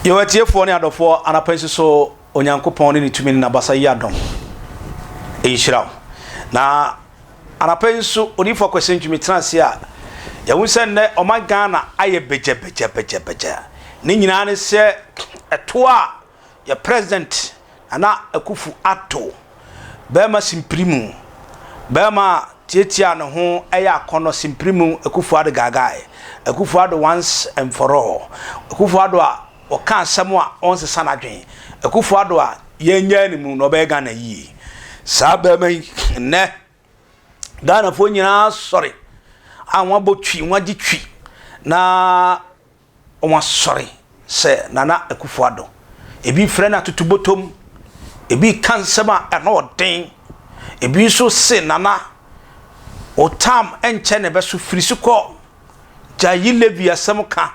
Yɛwɔ atiefoɔ ne adɔfoɔ anapa yi so Onyankopɔn ne ne tumi ne n'abasa yi adom nhyira wo. Na anapa yi nso Odiyifoɔ Kwasi Ntwi tena ase a yɛhu sɛ nnɛ ɔman Ghana ayɛ bɛgyɛbɛgyɛbɛgyɛbɛgyɛ. Ne nyinaa ne sɛ ɛtoɔ a yɛ president Nana Akuffo Addo, barima simpirimu, barima a tiatia ne ho yɛ akɔnnɔ simpirimu Akuffo Addo gaagae, Akuffo Addo once and for all, Akuffo Addo a ɔka asɛm a ɔnsesa n'adwene, Akuffo Addo a yɛnnyaa ne mu na ɔbɛyɛ Ghana yie. Saa barima yi nnɛ Ghanafoɔ nyinaa sɔre a wɔabɔ twi, wɔagye twi na wɔasɔre sɛ Nana Akufo Addo. Ebi frɛ no atotobotom, ebi ka nsɛm a ɛno ɔden, ebi nso se Nana wo tam nkyɛ na ɛbɛso firi so kɔ gya yi levy asɛm ka.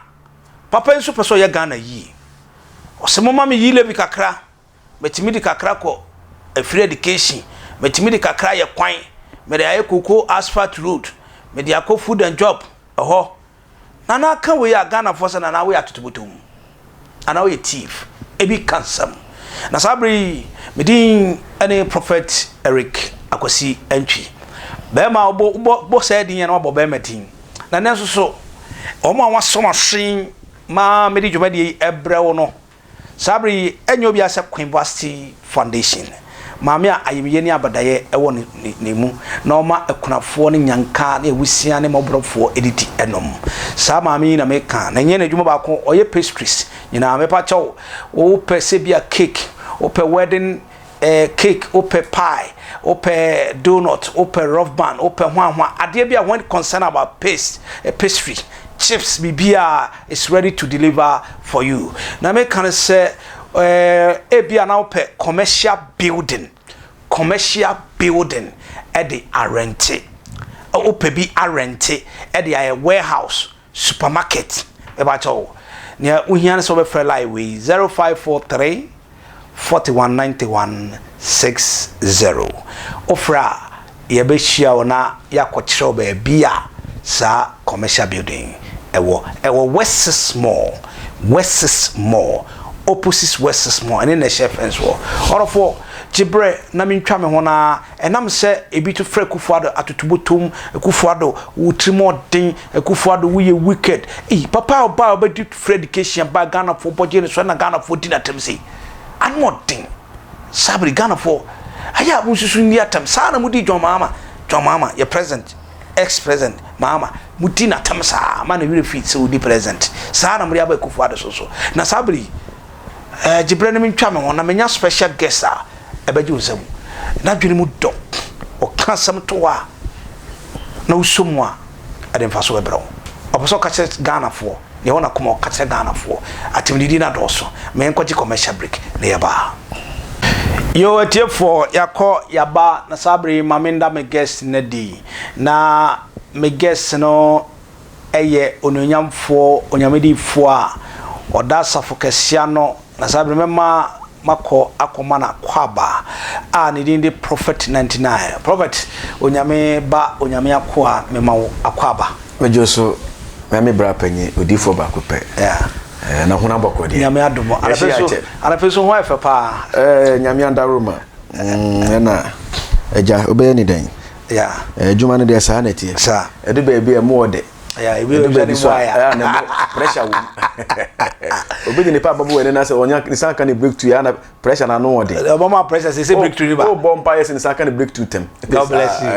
Papa yi nso pɛ sɛ ɔyɛ Ghana yie. Ɔsɛ momma me yi levy kakra, metumi de kakra kɔ free education, metumi de kakra yɛ kwan, mede ayɛ cocoa asphalt road, mede akɔ food and job ɛhɔ. Nana aka wei a Ghanafoɔ sɛ Nana woyɛ atotobotom anaa woyɛ thief, ebi ka nsɛm. Na saa bere yi me din ne Prophet Eric Akwasi Antwi. Bɛrima a wobɔ wobɔ bɔ saa din yɛ na wabɔ bɛrima din. Na nnɛ nso so wɔn a wɔasɔ m'asen ma mede dwumadie yi ɛbrɛ wo no, Saa bere yi, ɛnyɛ obiara sɛ Queen Vasti Foundation, maame a ayamye ne abadaeɛ wɔ ne ne ne mu na ɔma akunafoɔ ne nnyanka ne awusia ne mmɔborɔfoɔ didi nom. Saa maame yi na meka, na ɛnyɛ n'adwuma baako, ɔyɛ pastries nyinaa. Mepa kyɛw, wopɛ sɛ bi a cake, wopɛ wedding eh, cake, wopɛ pie, wopɛ donut, wopɛ rough bun, wopɛ hwanhwa, adeɛ bi a when concern about paste, eh, pastry, chips, biribiara is ready to deliver for you. Na meka no sɛ eh, ebi a na wopɛ commercial building, commercial building ɛde arɛnte, wopɛ bi arɛnte ɛde ayɛ warehouse, supermarket, ɛbɛkyɛ wo. Nea wohia no sɛ wobɛfrɛ line wei 0543 41 91 60. Wofrɛ a, yɛbɛhyia wo na yɛakɔkyerɛ wo baabi a saa commercial building ɛwɔ. Ɛwɔ Wessex Mall, Wessex Mall, opposite Wessex Mall, ɛne na ɛhyɛ fence wɔ. Ɔdɔfoɔ, gye berɛ na mentwa me ho na ɛnam sɛ ebi to frɛ Akufo Addo atotobotom, Akufo Addo wo tirim ɔden, Akufo Addo woyɛ wicked. Ei, papa a ɔbaa a ɔbɛdi free education baa Ghanafoɔ bɔgye ne so ɛna Ghanafoɔ di n'atɛm sei. Ano ɔden. Saa bere Ghanafoɔ ayɛ a monsusu nni atɛm. Saa na modi John Mahama, John Mahama yɛ president, ex-president Mahama, modi n'atɛm saa ma ne werɛ fi sɛ ɔdi president. Saa na mode aba Akufo Addo so so. Na saa bere yi, eh, gye berɛ no mentwa me ho na menya special guest a ɛbɛgye wo nsam. N'adwene mu dɔ. Ɔka asɛm to hɔ a na wosɔ mu a, ɛde mfaso bɛbrɛ wo. Ɔpɛ sɛ ɔka kyerɛ Ghanafoɔ deɛ ɛwɔ n'akoma ɔka kyerɛ Ghanafoɔ. Atemdidi no adɔɔso. Ma yɛnkɔgye commercial break na yɛba. Yoo atiefoɔ yɛakɔ yɛaba na saa bere yi ma menda me guest no adi. Na me guest no yɛ onuonyamfoɔ Onyamedifoɔ a ɔda asafo kɛseɛ ano na saa bere mɛma makɔ akɔma no akwaaba a ne din de Prophet 99. Prophet, Onyame ba, Onyame akoa, mema wo akwaaba. Megye wo so, Nyame bra panyin, odiyifoɔ baako pɛ. Yeah. Eh, na hona bɔkɔ deɛ. Nyame adom. Yɛhyɛ Anapɛ so, akyɛ. anapɛ so ho ayɛ fɛ paa. Eh, Nyame adaworoma. Ɛna, agya, wobɛyɛ ne dɛn? Yeah. Eh, adwuma no deɛ saa na ɛteɛ. Saa. Ɛdu baabi a ɛmu ɔdɛ. Yeah, ebi Ɛdu wɔ baabi so a, ayɛ. ɛyɛ a na ɛmu pressure wɔ mu. Obi de nipa abɛbɔ w'ani na sɛ ɔnya ne san ka ne breakthrough a na pressure na ano ɔden. Ɔbɛma pressure sɛ sɛ breakthrough ni ba. O bɔ mpa yɛ sɛ ne san ka ne breakthrough tɛm. God bless you.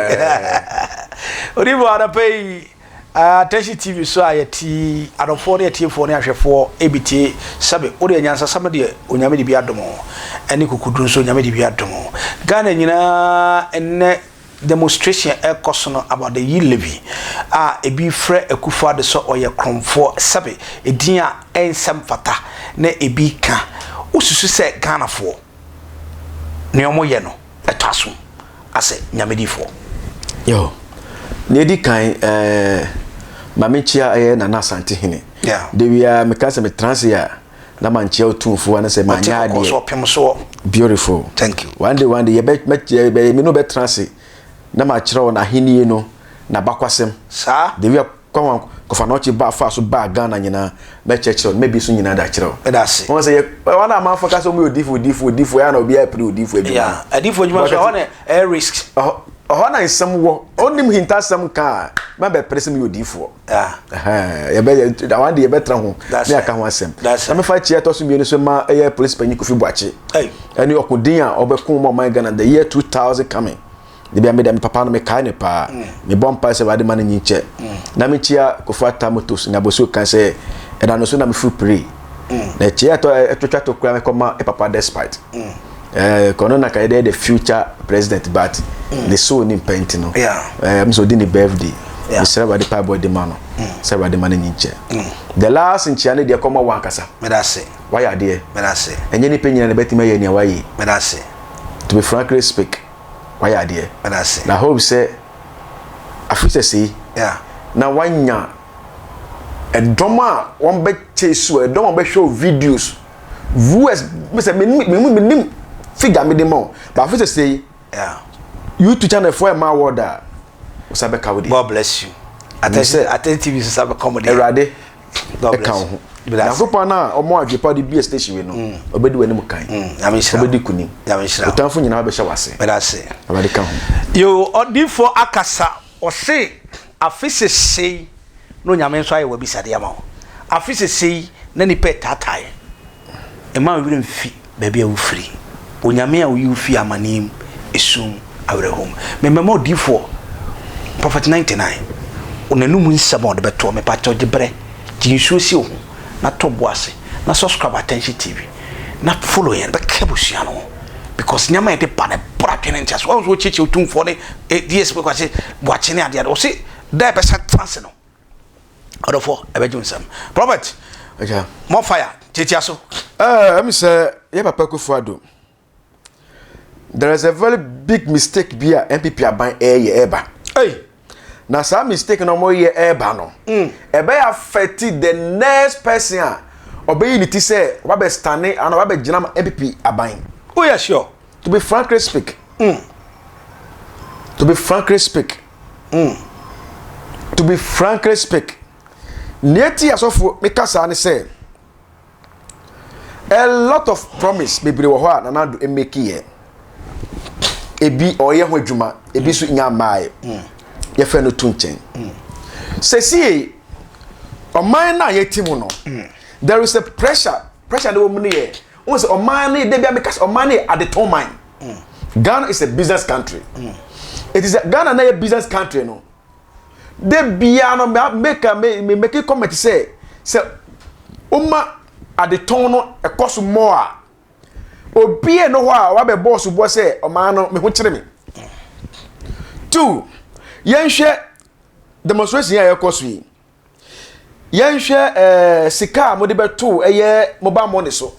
Odibo anapa yi Attention TV so a yɛte adɔfoɔ ne atiefoɔ ne ahwɛfoɔ ebi tie sɛbe wode anyansasɛm deɛ Onyame de bi adom wo ɛne kukuduru nso Onyame de bi adom wo. Ghana nyinaa ɛnnɛ demonstration ɛkɔ so no about the yi levy a ebi frɛ Akufo Addo sɛ ɔyɛ korɔmfoɔ sɛbe edin a ɛnsɛ mfata na ebi ka. Wosusu sɛ Ghanafoɔ nea wɔyɛ no ɛtɔ asom asɛ Nyamedifoɔ? Yo, nea edi kan ɛɛ ma menkyia ɛyɛ Nana Asantehene. Yeah. Da biara meka sɛ metra ase a na mankyia Otumfoɔ anasɛ Ɔte manyɛ kɔkɔɔ adeɛ. so ɔpem soɔ. Beautiful. Thank you. One day one day yɛbɛ mɛ yɛbɛ me ne wo bɛtra ase na makyerɛ wo n'ahennie no n'abakwasɛm. Saa. The way a Kwan a Kɔfa Nɔkye baa faa so baa Ghana nyinaa mɛkyerɛkyerɛ wo, mɛbie so nyinaa de akyerɛ wo. Meda ase. Wɔn sɛ yɛ wɔn a amanfoɔ ka sɛ wɔn yɛ odiifo odiifo odiifo ɛyɛ na obiara pere odiifo adwuma. Yeah, adiifo adwuma nso ɛhɔ na ɛyɛ risk. Ɛhɔ ɛhɔ na nsɛm wɔ. Onim hintasɛm nka a mɛbɛpere sɛ meyɛ odiifoɔ. Yeah. Ɛhɛn yɛbɛ yɛ wɔn de yɛbɛtra ho That's ne right. aka ho asɛm. That's Na right. mefa kyia ɛtɔ so mmienu so ma ɛyɛ polisi panyin Kofi Boakye. Hey. Ɛne ɔkoden a ɔbɛko ma ɔman Ghana the year 2000 coming. Debia me deɛ me papa no mekae no paa. Mebɔ mpae sɛ Awurade ma no nyin kyɛ. Na mekyia Kofi Atta Motors ne Abossey kan sɛ ɛda no so na mefiri pire. Na kyia ɛtɔ ɛtwatwa to koraa mekɔma papa despite. Ɛɛ kɔno na ka yɛde the future president but ne soul ni mpɛ nti no. Ɛɛ mo sɛ odi ne birthday. Mesrɛ Awurade paebɔ de ma no sɛ Awurade ma no nyin kyɛ. The last nkyia ne deɛ kɔma wo ankasa. Meda ase. Wayɛ adeɛ. Meda ase. Ɛnyɛ nipa nyina na ɛbɛtumi ayɛ nea wayɛ yi. Meda ase. To be frankly speak. wayɛ adeɛ na hope sɛ afe sɛsɛi na wanya ɛdɔm a wɔn bɛ chase wo ɛdɔm a wɔn bɛ hwɛ wo videos viewers sɛ menim menim menim figure mede ma wo but afe sɛsɛi YouTube channel foɔ ɛma award a wosa bɛka wo deɛ. God bless you. Attention attention TV so sa bɛka mo deɛ. Awurade ɛka wo ho. Nyankopɔn no a ɔmɔ adwe pa de bie station wei no mm. ɔbɛdi w'anim kan mm. ɔbɛdi kunim ɔtamfo nyinaa bɛhyɛ w'ase Awurade ka ho. Yo ɔdifoɔ akasa ɔse afe sesei na Onyame nso ayɛ w'abisadeɛ ama wo afe sesei na nipa ɛtaataeɛ Mma wo werɛ mfi baabi a wofiri, Onyame a oyi wo fii amanee mu, esum mu, awerɛhow mu. Me mɛma odiyifoɔ, Prophet 99, n'anum nsɛm a ɔde bɛtoɔ, mepakyɛw gye berɛ, gye nsuo si wo ho, na tɔ bo ase, na subscribe Attention TV, na follow yɛn, bɛka abusua no ho, because nneɛma a yɛde ba no ɛboro adwene ne nteaseɛ. Woahu sɛ wɔkyiakyia Otumfoɔ ne DSP Kwakye Boakye ne adeade, wɔse da a ɛbɛsan tena ase no, ɔdɔfoɔ ɛbɛgye wo nsam prophet more fire tiatia so. Ɛɛ ɛmi sɛ yɛ papa Akufo Addo there is a very big mistake bi a NPP aban ɛɛyɛ ɛɛba. Hey. Na saa mistake na wɔn yɛ ɛɛba no ɛbɛyɛ affect the next person a ɔbɛyi ne ti sɛ ɔba bɛ stane ana ɔba bɛ gyina ma NPP aban. Oh yeah sure. To be frankly speak. Mm. To be frankly speak. Mm. To be frankly speak. Nea ti asɔfo meka saa ne sɛ a lot of promise bebree wɔ hɔ a Nana Addo emeki yɛ. Ebi ɔyɛ ho adwuma, ebi nso nya mmaeɛ. Mm. Yɛfɛ no to nkyɛn. Mm. Sɛsie ɔman no a yɛte mu no, mm. there is a pressure, pressure no wɔ mu no yɛ Wohu sɛ ɔman no da bi a meka sɛ ɔman no yɛ adetɔn man. Ghana is a business country. It is a, Ghana na yɛ business country no. Da biara no make a me make comment sɛ sɛ woma adetɔn no ɛkɔ so more a obi a no hɔ a wabɛbɔ soboɔ sɛ ɔman no me ho kyerɛ me. Two, yɛnhwɛ demonstration a yɛkɔ so yi. Yɛnhwɛ ɛɛ eh, sika a wɔde bɛto ɛyɛ mobile money so.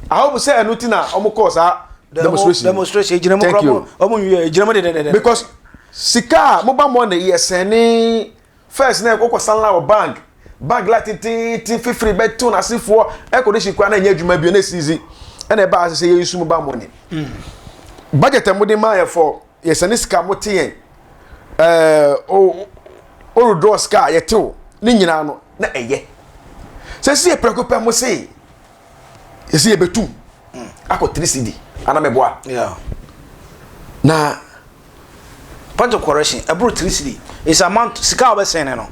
I hope sɛ ɛno ti na wɔn kɔɔ saa demonstration. Demonstration egyina mu kura wɔn wɔn nwie egyina mu dededede. Because sika a mobile money yɛ sɛne first na ɛkɔkɔ sanla wɔ bank bank la tententen fifiri bɛto n'asefoɔ ɛkɔ de si kura na ɛnyɛ adwuma bio na esizi ɛna ɛbaa sɛ yɛn nsu mobile money. Mm. Budget a wɔde maa yɛ for yɛsɛne sika mo te yɛn ɛɛ o o sika a yɛtew ne nyinaa no na ɛyɛ sɛ si yɛ prɛko pɛ mo se yɛsi yɛbɛtum akɔ 3 cd ana mɛboa na point of correction ɛboro 3 cd is amount sika a wɔbɛsɛn ne no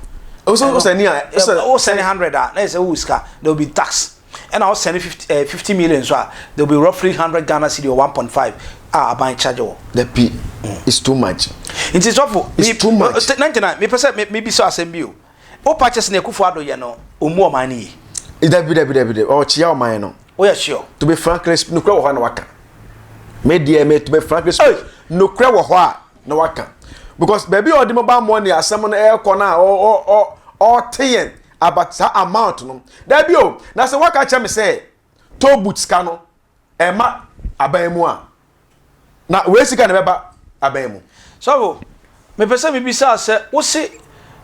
wosɛ ni a wosɛ ne 100 a na yɛ sɛ wo sika there will be tax Ɛna wo sɛne 50 eh, 50 million nso a, there will be roughly 100 Ghana cedi or 1.5 a aban charge wɔ. Dabi, it's too much. Nti sɔfo, it's too much. 99, mepɛ sɛ mebisa asɛm bi o. Wo pa kyɛ sɛ nea Akufo Addo yɛ no, ɔmmu ɔman no yie? Dabi, dabi, dabi, dabi, ɔkyea ɔman no. Woyɛ sure? To be frankly, nokorɛ wɔ hɔ a na waka. Me deɛ, me to be frankly speak, nokorɛ wɔ hɔ a na waka. Because baabi a ɔde mobile money asɛm no ɛrekɔ no a ɔte yɛn about saa amount no dabi o na sɛ waka kyerɛ me sɛ toll booth sika no ɛma aban mu a na wei sika na ɛbɛba aban mu. Sɔfo, mepɛ sɛ mebisa sɛ wose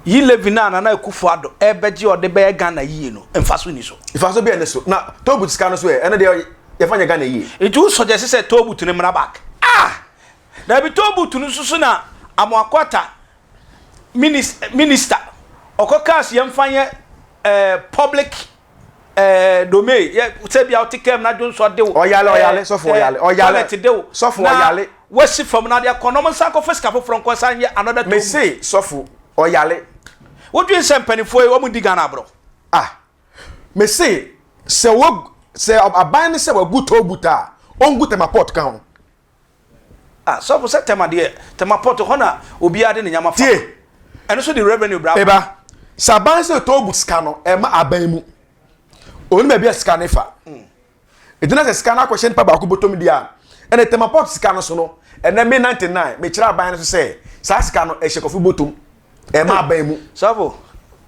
yi levy no a Nana Akufo Addo ɛrebɛgye a ɔde bɛyɛ Ghana yie no mfaso nni so? Mfaso biara nni so. Na toll booth sika no so ɛ, ɛno deɛ yɛfa nyɛ Ghana yie. Nti wo suggest sɛ toll booth no mmra back? Ah! Dabi, toll booth no nso so na Amoako-Atta Minister. Ɔkɔ kaa sɛ yɛmfa nyɛ eh, public eh, domain yɛ sɛ bia wote kaa mu na dwonsɔ de wo. Ɔyale ɔyale sɔfo ɔyale ɔyale toilet de wo. Sɔfo na ɔyale. Wasi fam na de akɔ na ɔmo nsan kɔfa sika foforɔ nkɔ nsan nyɛ another toll booth. Mese sɔfo ɔyale. Wodwen sɛ mpanimfoɔ yi wɔn di Ghana aborɔ? Ah mese sɛ wɔ sɛ aban no sɛ wagu toll booth a ɔngu Tema port ka ho. Ah sɔfo sɛ Tema deɛ Tema port hɔ na obiara de ne nyama fa. Tie. Ɛno nso de revenue bra. Meba sɛ aban sɛ toll booth sika no ɛma aban mu onim baabi a sika no fa. Ɛgyina sɛ sika no akɔhyɛ nipa baako bɔtɔm di a, ɛna Tema Port sika no so no, ɛnɛ May 99, mekyerɛ aban no so sɛ saa sika no ɛhyɛ Kofi bɔtɔm, ɛma aban mu. Sɔfo,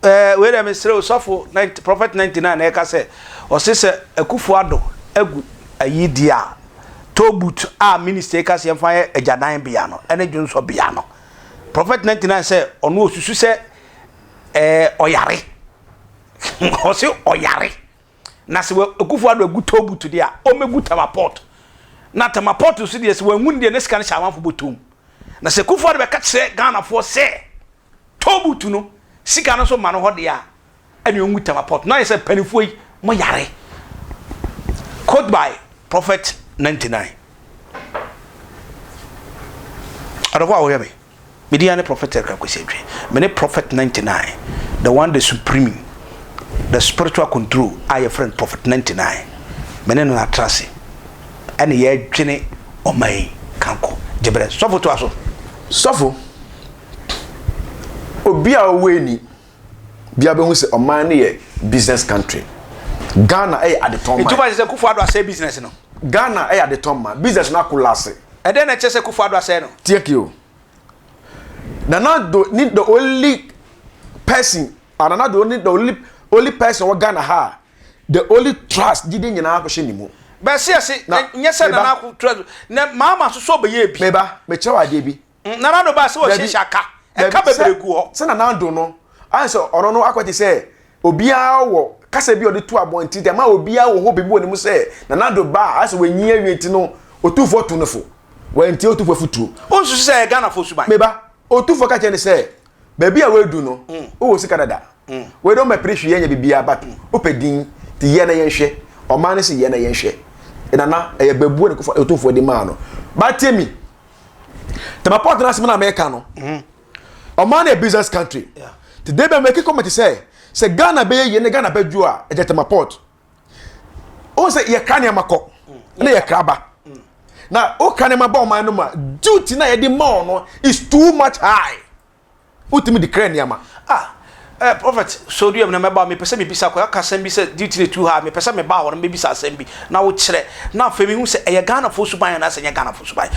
ɛɛ wei deɛ mesrɛ o, sɔfo Prophet 99 na ɛka sɛ, ɔse sɛ Akufo Addo agu ayi deɛ a, toll booth a minister yi ka sɛ yɛmfa yɛ agyanan bea no ɛne dwonsɔ bea no. Prophet 99 sɛ ɔno ɔsusu sɛ ɛɛ ɔyare. Ɔse ɔyare. Na sɛ Akufo Addo agu toll booth deɛ a, ɔmmɛgu Tema Port. Na Tema Port nso deɛ, sɛ wangu no deɛ, ne sika no hyɛ amanfo bɔtɔm. Na sɛ Akufo Addo bɛka kyerɛ Ghanafoɔ sɛ toll booth no, sika no nso mma no hɔ deɛ a, ɛne ɔngu Tema Port. Na ayɛ sɛ mpanimfoɔ yi, mo yare. Quote by Prophet 99. Adɔfo a wɔhwɛ me. Me din ara ne Prophet Eric Akwasi Antwi. Me ne Prophet 99, the one the supreme, the spiritual control a yɛfrɛ no Prophet 99. Me ne no na atra ase ɛne yɛdwene ɔman yi kankɔ. Gyebrɛ. Sɔfo toa so. Sɔfo, obi a ɔwɔ ani bia bɛhu sɛ ɔman no yɛ business country. Ghana ɛyɛ adetɔn man. Nti wobɛkyɛ sɛ Kufuor Addo asɛe business no? Ghana ɛyɛ adetɔn man. Business no akolase. Ɛdɛn na ɛkyerɛ sɛ Kufuor Addo asɛe no? Tie ki o. Nana Addo ni the only person, ah, Nana Addo ni the only only person wɔ Ghana ha a, the only trust gyidi nyinaa akɔhyɛ ne mu. Bɛsi ɛsi, nyɛ sɛ Nana Akufo trust, na Mahama nso so ɔbɛyɛ bi. Meba, mekyerɛ wo adeɛ bi. Nana Addo baa sɛ ɔhyehyɛ aka, ɛka bebree gu hɔ. Sɛ Nana Addo no, ayɛ sɛ ɔno no akɔ te sɛ obiara wɔ kasa bi a ɔde to abɔnten nti ama obiara wɔ hope bi wɔ ne mu sɛ Nana Addo ba a ayɛ sɛ wanyin awie nti no Otumfoɔ tu no fo. Wantie Otumfoɔ afotuo. Wonsusu sɛ ɛyɛ Ghanafoɔ suban? Me ba, Otumfoɔ ka kyerɛ no sɛ baabi a woadu no wowɔ sika dada. Wei de wommɛpere hwee nyɛ biribiara but wopɛ din nti yɛ na yɛnhwɛ. Ɔman no se yɛ na yɛnhwɛ. Nana, ɛyɛ babuo na Otumfoɔ de maa no. But tie me, Tema port no asɛm na meka no. Ɔman no yɛ business country. Ti de bɛ make comment sɛ sɛ Ghana bɛyɛ yie ne Ghana bɛdwo a ɛgyɛ Tema port. O sɛ yɛkra nneɛma kɔ na yɛkra ba. Na wokra nneɛma ba ɔman no mu a duty na yɛde ma ɔno is too much high. Wotumi de kra nneɛma. Ah, eh, prophet, so dua mu na mɛba, mepɛ sɛ mebisa kɔ, aka asɛm bi sɛ duty ne too high, mepɛ sɛ meba hɔ no mebisa asɛm bi na wokyerɛ, na afei mehu sɛ ɛyɛ Ghanafoɔ suban anaasɛ ɛnyɛ Ghanafoɔ suban.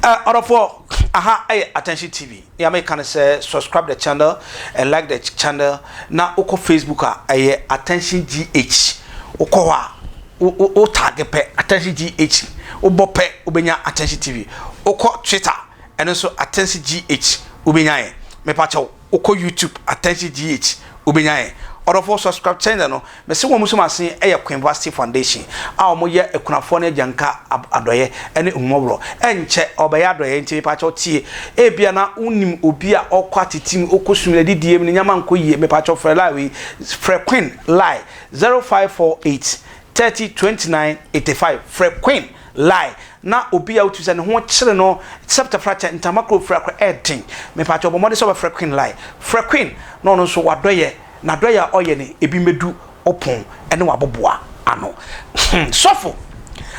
Eh, ɔdɔfoɔ, aha ɛyɛ Attention TV, nea meka ne sɛ subscribe the channel and like the channel, na wokɔ Facebook a ɛyɛ Attention GH, wokɔ hɔ a wo wo wo tag pɛ Attention GH, wobɔ pɛ wobɛnya Attention TV, wokɔ Twitter ɛno nso Attention GH wobɛnya yɛn. Mepakyɛw wokɔ YouTube Attention GH wobɛnya yɛn. Ɔdɔfoɔ subscribe channel no. Mese wɔn som ase yɛ Queen Vasti Foundation a wɔn yɛ akunafoɔ ne agyanka adɔeɛ ne ahummɔborɔ. Ɛnkyɛ ɔbɛyɛ adɔeɛ nti mepakyɛw tie. Ebia na wonim obi a ɔkɔ atetem, ɔkɔ sum, adidie mu, ne nneɛma nkɔ yie. Mepakyɛw frɛ line wei, frɛ Queen line 0548 30 29 85. Frɛ Queen lie na obi a wotu sɛ ne ho kyere no sɛ tafrakyɛ ntama koro fira kora ɛɛden mepakyɛ ɔbɔ mmɔden sɛ ɔbɛfrɛ Queen lie frɛ Queen na ɔno nso wadɔyɛ n'adɔyɛ a ɔyɛ no ebi mmɛdu ɔpon ne waboboa ano hmm sɔfo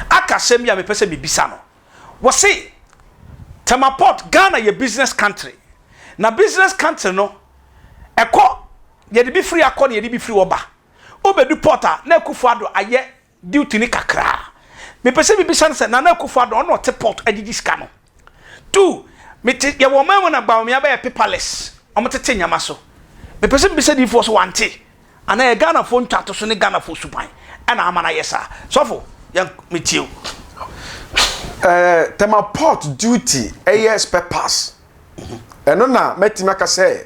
aka asɛm bi a mepɛ sɛ mebisa no wɔse Tema port Ghana yɛ business country na business country no ɛkɔ yɛde bi firi akɔ na yɛde bi firi hɔ ba wobɛdu port a na Akufo Addo ayɛ Duty no kakra. Mepɛ sɛ mebisa no sɛ Nana Akufo Addo ɔno na ɔte port agyegye sika no? Two, mete yɛwɔ ɔman mu na Bawumia bɛyɛ paperless, wɔn tete nneɛma so. Mepɛ sɛ mebisa diifoɔ sɛ wante anaa ɛyɛ Ghanafoɔ ntwatoso ne Ghanafoɔ suban ɛna ama no ayɛ saa? Sɔfo, yɛn metie wo. Eh, Tema port duty ɛyɛ spare parts. Ɛno na mɛtumi aka sɛ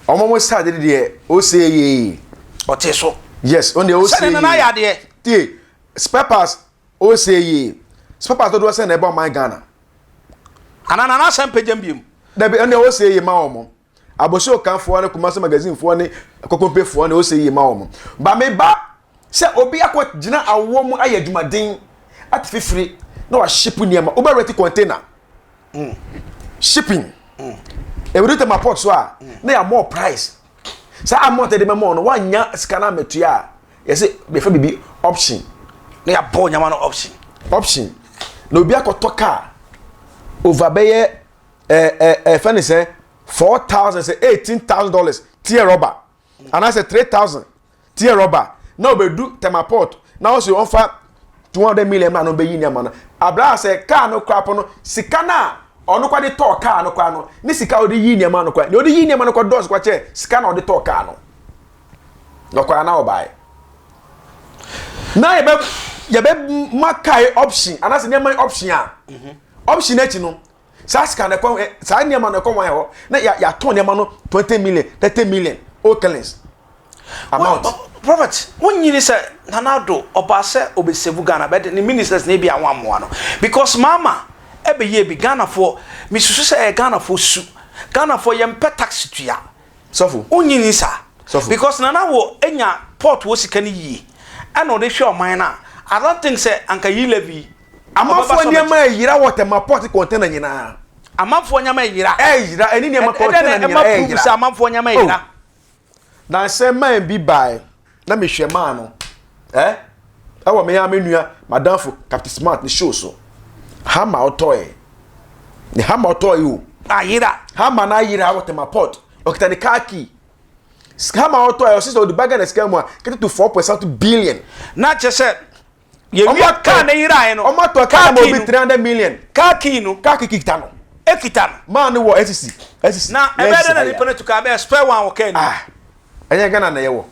Ɔmo mo side de deɛ ose yee. Ɔte so. Yes, ɔno deɛ ose yee. Sɛde nana ayɛ adeɛ. Tie, spare parts ose yee. Spare parts dodoɔ sɛn na ɛba ɔman Ghana. Ana nana asɛm pagya mbiem. Dabi, ɔno deɛ ose yee ma ɔmo. Abossey Okanfoɔ ne Kumasi Magazine foɔ ne Kokompefoɔ ne ɔsɛ yie ma wɔn. Ba me ba sɛ obi akɔ gyina awoɔ mu ayɛ adwumaden ate fifiri na wahyepo nneɛma wobɛ rent container shipping ebi tema port so a na yɛ more price saa amount yɛde bɛma no wanya sika no amɛtua a yɛsɛ yɛfɛ bibi option. Na yɛabɔ nyama no option. Option na obi akɔtɔ car over bɛyɛ ɛɛ ɛɛ ɛfɛ ne sɛ 4,000 sɛ $18,000 tear rubber anaasɛ 3,000 tear rubber na obedu Tema port na ɔsɛ ɔnfa 200 million ma na ɔbɛyi nneɛma no abira sɛ car no kora po no, sika na ɔno kwa de tɔɔ car no kora no ne sika a ɔde yi nneɛma no kora nea ɔde yi nneɛma no kɔ dɔɔso kwa kyɛ sika na ɔde tɔɔ car no na ɔkora na ɔbaeɛ na yɛbɛ ma car yi option anaasɛ nneɛma yi option a option akyi no, saa sika no ɛkɔ saa nneɛma no ɛkɔ wɔn hɔ na yɛ yɛatɔn nneɛma no 20 million, 30 million old cleanse amount. Prophet, wonyini sɛ Nana Addo ɔbaa sɛ obɛsave Ghana bɛde ne ministers na ebi a wɔammoa no because maama ɛbɛyɛ bi. Ghanafoɔ, mesusu sɛ ɛyɛ Ghanafoɔ su, Ghanafoɔ yɛmpɛ tax tua. Sɔfo. Wonyini saa? Sɔfo. Because Nana wɔ enya port wɔ sika no yie ɛna ɔde hwɛ ɔman no a, I don't think sɛ anka yi levy. Amanfoɔ nneɛma ɛyira wɔ Tema port container nyinaa. Amanfoɔ nneɛma ɛyira. Ɛyira ɛne nneɛma ɛdɛ container na nyinaa ɛma prove sɛ ɛyira. Amanfoɔ nneɛma ɛyira. Na sɛ man bi bae na mehwɛ maa no ɛwɔ me ya me nua madamfo Captain Smart ne show so, Hummer ɔtɔɛ ne Hummer ɔtɔɛ o. Ayira. Hummer na ayira wɔ Tema port, ɔkita ne car key. Hummer ɔtɔɛ, ɔsi sɛ ɔde baga na sika mu a kete to 4 point something billion. Na kyerɛ sɛ yɛwia kaa ne yiraeɛ no. Ɔmo atɔ car na obi 300 million. Car key no. Car key kita no. Ekita no. Maa ne wɔ SCC SCC. Na ɛbɛyɛ dɛ na nipa no tu kaa bɛyɛ spare one wɔ kaa ni. Ah, ɛnyɛ Ghana na yɛwɔ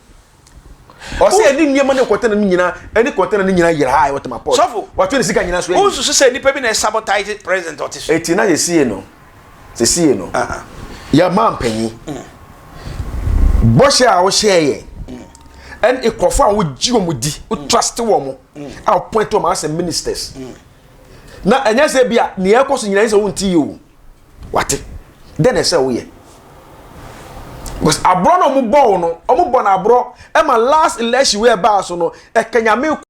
ɔsɛ yɛde nneɛma ne container no nyinaa ɛne container no nyinaa yɛrɛ ha ɛwɔ Tema port. Sɔfo. Watwe ne sika nyinaa so ayi. Wonsusu sɛ nipa bi na ɛsabotage president ɔte so? Eti na yɛsie no sɛsie no yɛ maa mpanyin bɔhyɛ a wɔhyɛ yɛ ɛne nkurɔfoɔ a wogye wɔn di, wo trust wɔn a appoint wɔn as ministers, na ɛnyɛ sɛ bi a nea ɛkɔ so nyinaa sɛ wɔn ti yie o, wate dɛn na ɛsɛ woyɛ because aborɔ na wɔn bɔ no, wɔn bɔ no aborɔ ɛma last election wey ɛbaa so no ɛkanyame.